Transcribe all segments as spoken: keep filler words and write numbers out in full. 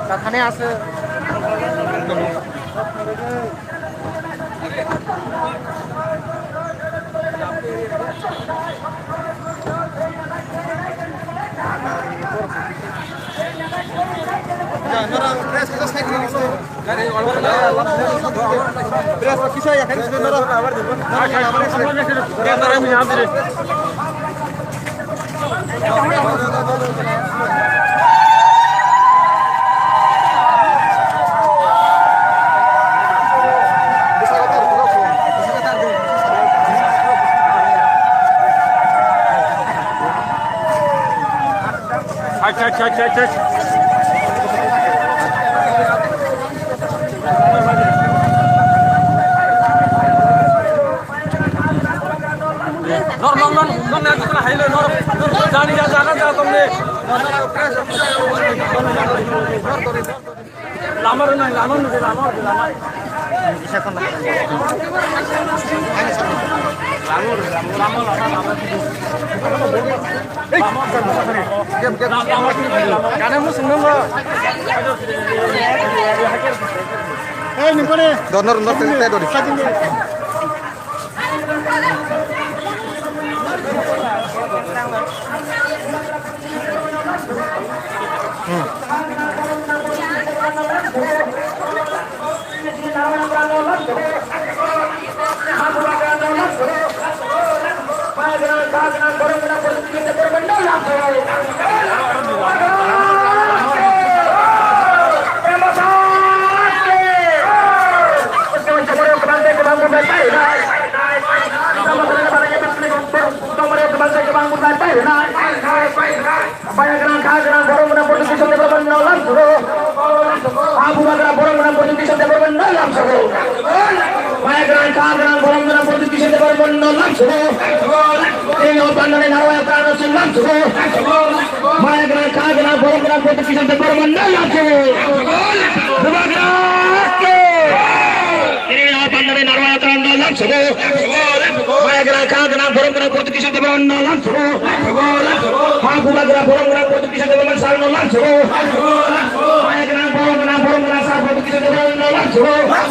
Kathane aswk. Acha, acha, acha, acha. Nor, nor, nor, nor, nor, nor, hai lo, nor, nor, jani, ja, ja, ja, tomne. Lama rw nai, lama rw nai, lama rw nai, lama. Gana mo sung nung bo. Hey, nung kore. Donor, donor, tadi, tadi. Baya gwnang kha gwnang borok gwnang borok kisa de borok no lam sugo. Abu bagra borok gwnang borok kisa de borok no lam sugo. Baya gwnang kha gwnang borok gwnang borok kisa de borok no lam sugo. Tei o bandani narwaya kha no sing lam sugo. Baya gwnang kha gwnang borok gwnang borok kisa de borok no lam sugo. Bubagra ke. Tei o bandani narwaya kha no lam sugo. Maya gwnang kha gwnang borom gwnang Pradyot Kishore Debbarma no lam sugo. Ha bubagra borom gwnang Pradyot Kishore Debbarma sal no lam sugo. Maya gwnang borom gwnang borom gwnang sal Pradyot Kishore Debbarma no lam sugo. Ha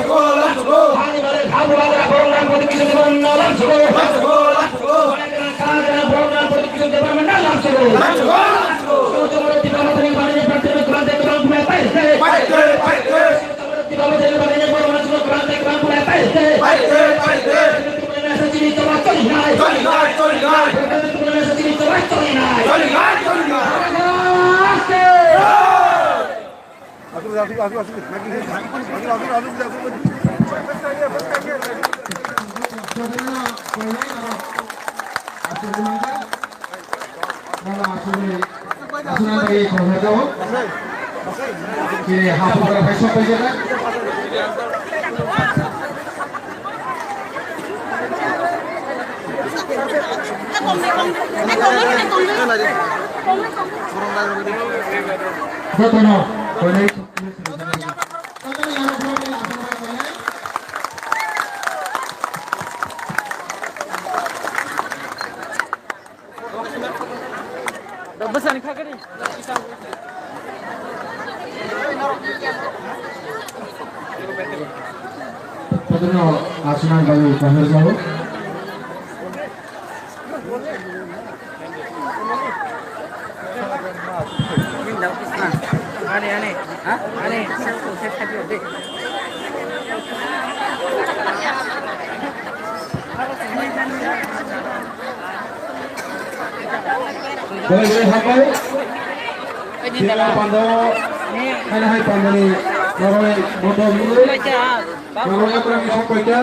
bubagra borom gwnang Pradyot Kishore Debbarma no lam sugo. Maya gwnang kha gwnang borom gwnang Pradyot Kishore Debbarma no lam sugo. Tomorrow Tipra Mothani Bani Pranthe Bani Pranthe Bani Pranthe. Jotono, Bwsani kha kari. Kotorno aswknang bagwi kahar jao. Ani, ani. Ha? Ani. Belai belai hambai. Sini pandao, hai hai pandani, noroi bondo mulu, noroi aprang sok paikha.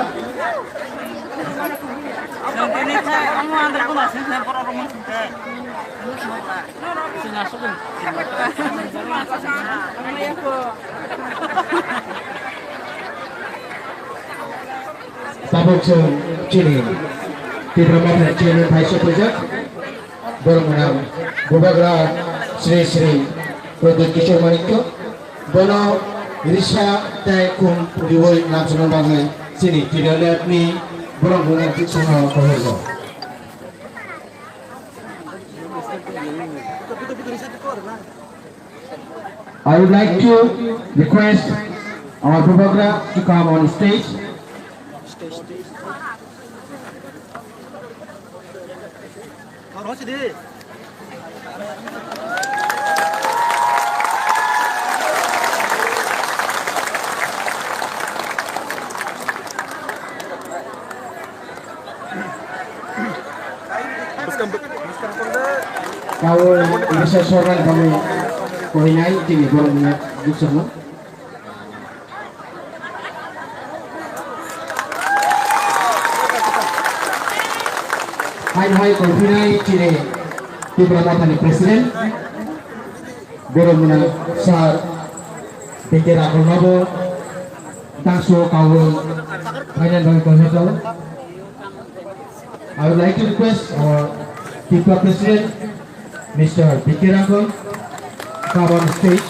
Tabuk chwng chini Tipra Motha ni chairman bai sophaijak, borok mwnang Bubagra Sri Sri Pradyut Kishore Manikya, bono risa tei khum riwi namsokna bagwi chini T D L F ni borok mwnang Dixon-no rohorjago. I would like to request our Bubagra to come on stage. Kau bisa sorang kami koinai tini borok ni dusuk no. Hai hai koinai tini Tipra Motha ni president. Borok mwnang sir B K Rakhol no bo tangso kau phainani bagwi kongsa khlao. I would like to request our Tipra President, Mister B K Rakhol, come on stage.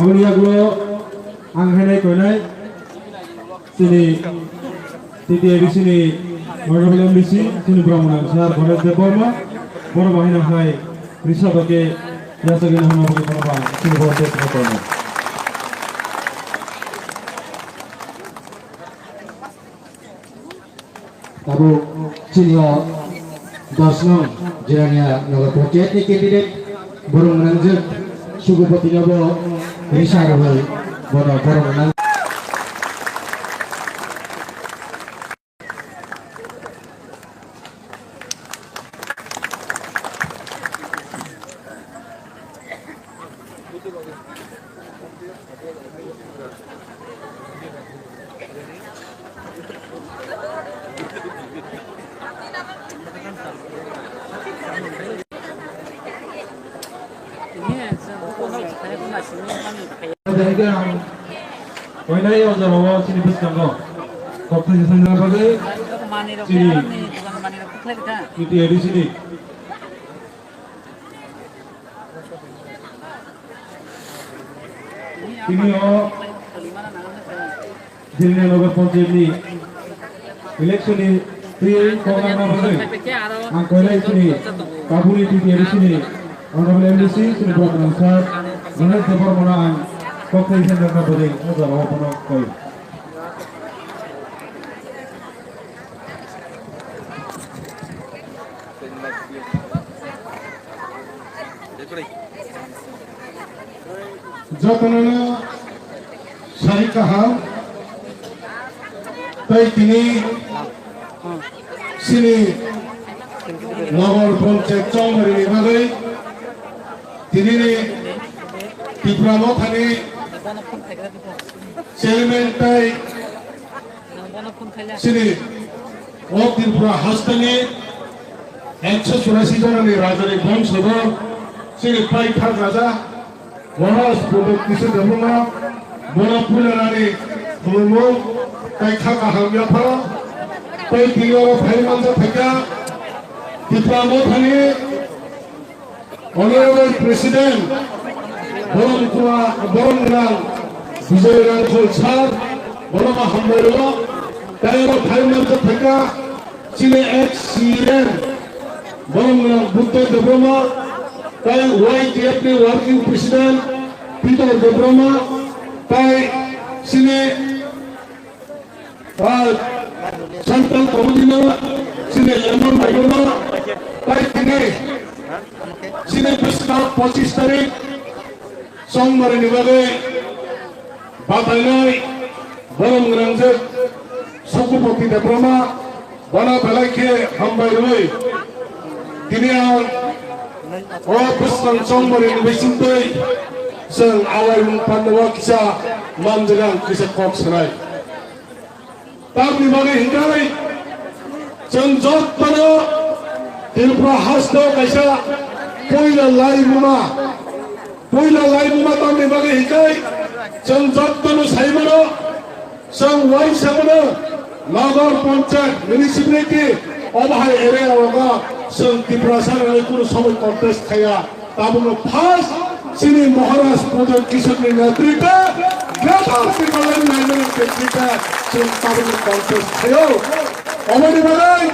Aboni yagulo ang hainai koinai chini T T A D C ni Honorable M D C chini borok mwnang sir Ganesh Debbarma, borok bahai nang hai risa bake yasagina hwnna bagwi bono ba chini borok tei kono. Tabuk chini o dos nong Jirania Nagar Panchayat ni candidate borok mwnangjak Sugupati no bo risa rwui bono borok mwnang. Koinai o jora o chini bwskango koktwisa sanjak bagwi chini T T A D C ni tini o Jirania Nagar Panchayat ni election ni twi kok nangna bagwi ang koinai chini Kabuni T T A D C ni Honorable M D C chini borok mwnang sir Ganesh Debbarma no ang koktwisa sanjakna bagwi o jora o bono koi. Jotono no sari kaham tei tini chini Nagar Panchayat chongmari ni bagwi tini ni Tipra Mothani chairman tei Chini o Tripura hasteni ekso churasi jonani rajani bongsobo chini paithak raja Maharaj Pradyut Kishore Debbarma bono puila nani khulumung tei kha kaham yapharo tei tini oro phai manjak phaikha Tripura Mothani Honorable President, Borom Kura, Borom Gwnang, Bijoy Rangkhol Sir, bono ma hambai rwo, tei oro phai manjak phaikha, chini ex C E M, Borom Gwnang Buddha Debbarma, tei Y T F ni Working President, Peter Debbarma, tei chini Ah, Central Committee no chini lemon baigoma, pai tini chini bwskang pochis tarik songmari ni bagwi batainai borom gwnangjak Sokupati Debbarma, Bono belai khe hambai rwui tini ang o bwskang chongmani ni bisingtwi chwng awaimung pandao kisa manjak ang kisa kok sanai. Tamni bagwi hinkhe chwng jottono Tripura hasto kaisa puila laimuma, puila laimuma tamni bagwi hinkhe chwng jottono saimano, chwng uaisa mano Nagar Panchayat municipality obo hai area rogo chwng Tiprasa rwnai kunu somoi contest khaiya. Tabukno first chini Maharaj Pradyot Kishore ni netritwe Greater Tipraland ni netritwe chwng tabukno contest khaio. Oboni bagwi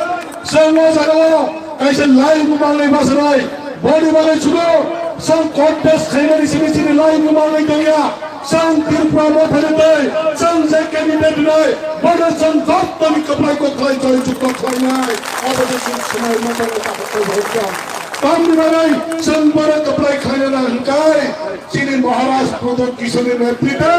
chwng o jagao kaisa laimung mangnai bwsarok, boni bagwi chwng contest khaimani simi chini laimung mangnai tongya. Chwng Tripura Mothani tei chwng je candidate rwnai, bono chwng jottoni kwplai kok khlai joyjukto khlainai. Obo je chwng swmai mothani takhuk tei bhorkha. Tamni bagwi chwng bono kwplai khlaina nang hwnkhe chini Maharaj Pradyot Kishore ni netritwe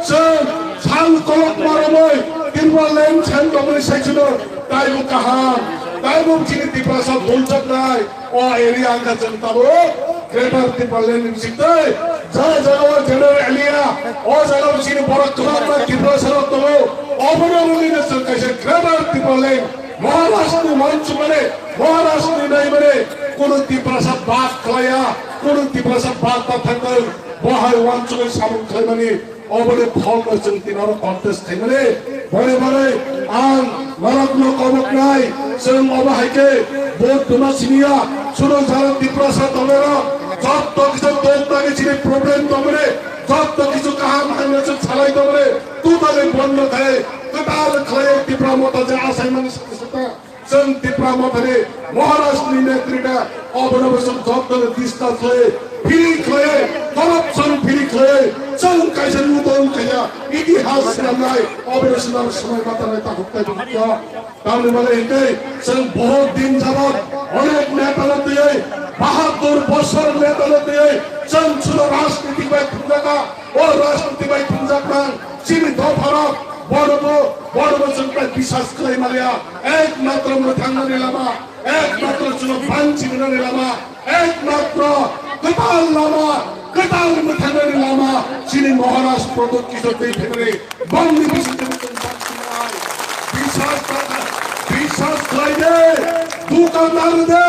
chwng sal kolok maromoi Tipraland chen tongmani saichino taibo kaham, taibo chini Tiprasa buljaknai. O area wngkha chwng tabuk Greater Tipraland ni bisingtwi ja jaga o general area, o jaga o chini borok kwbangma Tiprasa rok tongo, obono rwngwino chwng kaisa Greater Tipraland Maharashtra ni uansukmani, Maharashtra ni naimani, kunu Tiprasa bad khlaiya, kunu Tiprasa bad ta thangthang, bo hai uansugwi samung khlaimani. Oboni pholno chwng tini oro contest khaimani. Bore bore ang norokno koboknai, chwng obo hai khe vote tuma siniya, suno jara Tiprasa tongnairok, jotto kisu tongmani chini problem tongmani, jotto kisu kaham hamya chwng salai tongmani, totally bondo khai, kwtal khlai Tipra Motha je asaimani sakha sakha. Chwng Tipra Mothani Maharaj ni netritwe obono bo chwng jotono discuss khlai, free khlai, corruption free khlai, chwng kaisa nutong kaya itihas swnamnai, obono swnam swmai matanai takhuk tai bukya. Tamni bagwi hwnkhe chwng bahut din jabot onek neta no twiwi, bahatur bosor neta no twiwi, chwng sudo rajniti bai thumjaka, o rajniti bai thumjaknang, chini dopharok, bonobo, bonobo chwng tai bisas khlai maliya, ekmatro mwthangnani lama, ekmatro chwngno banchi rwnani lama, ekmatro kwtal lama, kwtal mwthangnani lama, chini Maharaj Pradyot Kishore twi phaimani, bongni bisingtwi chwng banchi rwnai. Bisas khlai, bisas khlai de, dukandar de,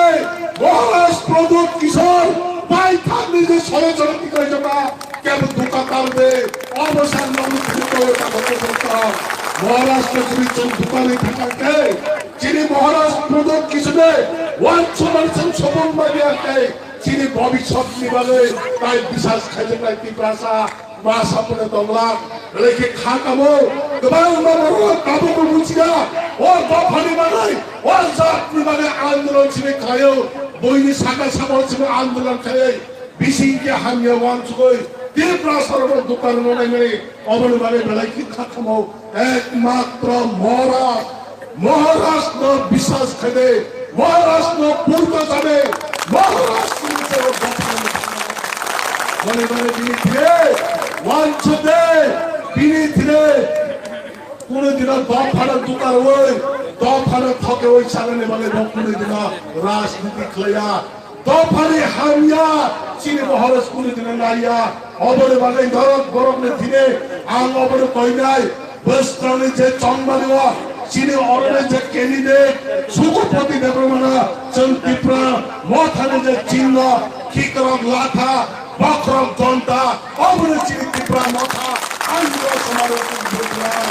Maharaj Pradyot Kishore, bai thangni je solo cholo tikai jama, Kebo dukandar de, obo san nang thwk ko ta ko ta. Maharashtra chini chwng dukani thangkhe, chini Maharaj Pradyot Kishore, wan soman chwng sobon manya khe, chini bobisot ni bagwi, tai bisas khaijaknai Tiprasa, ma sapne tongla, lekhe kha kamo, kwbang ma borok tabuk bo bujiya, o dophani bagwi, o jatni bagwi andolon chini khlaio, buini saka sabo chini andolon khlai. Bising khe hamya uansugwi Tiprasa rokno dukan rwna naimani oboni bagwi belai khe kha kamo ekmatro Maharaj, Maharaj no bisas khaide, Maharaj no purta jane, Maharaj ni jero baphan. Boni bagwi bini thire uansukde, bini thire kunu dina dophano dukan rwi, dophano thokewi sanani bagwi bo kunu dina rajniti khlaiya. Dophani hamya, chini Maharaj kunu dina naiya. Oboni bagwi norok borokni thini ang obono koinai. Bwskangni je chongmani o, chini oroni je candidate, Sukupati Debbarmana, chwng Tipra Mothani je chingno, khikrok latha, bokhorok jonta, obono chini Tipra Motha, Andhra Samajni bujlai,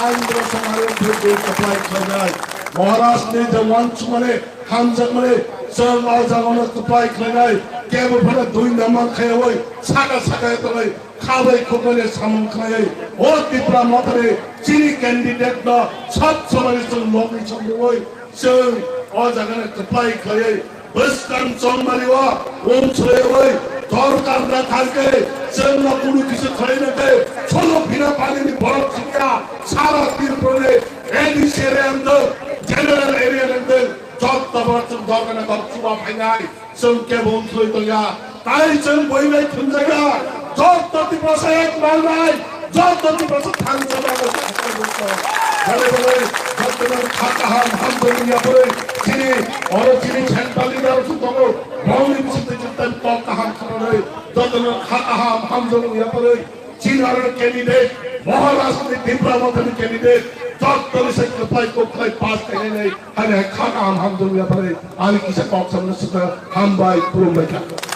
Andhra Samajni bujlai apply khlainai. Maharajni je uansukmani, hamjakmani, chwng o jagano kwplai khlainai, kebo phano dui number khaiwi, saka saka tongwi, khabai khukmani samung khlaiwi, o Tipra Mothani chini candidate no sab samani chwng lobwi chongwi, chwng o jagano kwplai khlaiwi, bwskang chongmani o um soywi, dorkar na thangkhe, chwngno kunu kisa khlaina khe, solo bina panini borok sikya, sara Tripura ni A D C area ang tong, general area ang tong, Jotto borok chwng dorgana kok chuba phainai, chwng kebo wngthoi tongya, tai chwng boi bai thumjakya, jotto Tiprasa ek mangnai, jotto Tiprasa thangjak bai. Bole bole, jotono kha kaham hamjakmung yapharwi, chini, oro chini central leader rok tongo, bongni bisingtwi joto kok kaham kharwi, jotono kha kaham hamjakmung yapharwi, chini aro candidate, Maharashtra ni Tipra Mothani candidate, jotono se kwplai kwplai pass khainai, hani hai kha kaham hamjakmung yapharwi, ani kisa kok samno swkang hambai, khulumbai kha.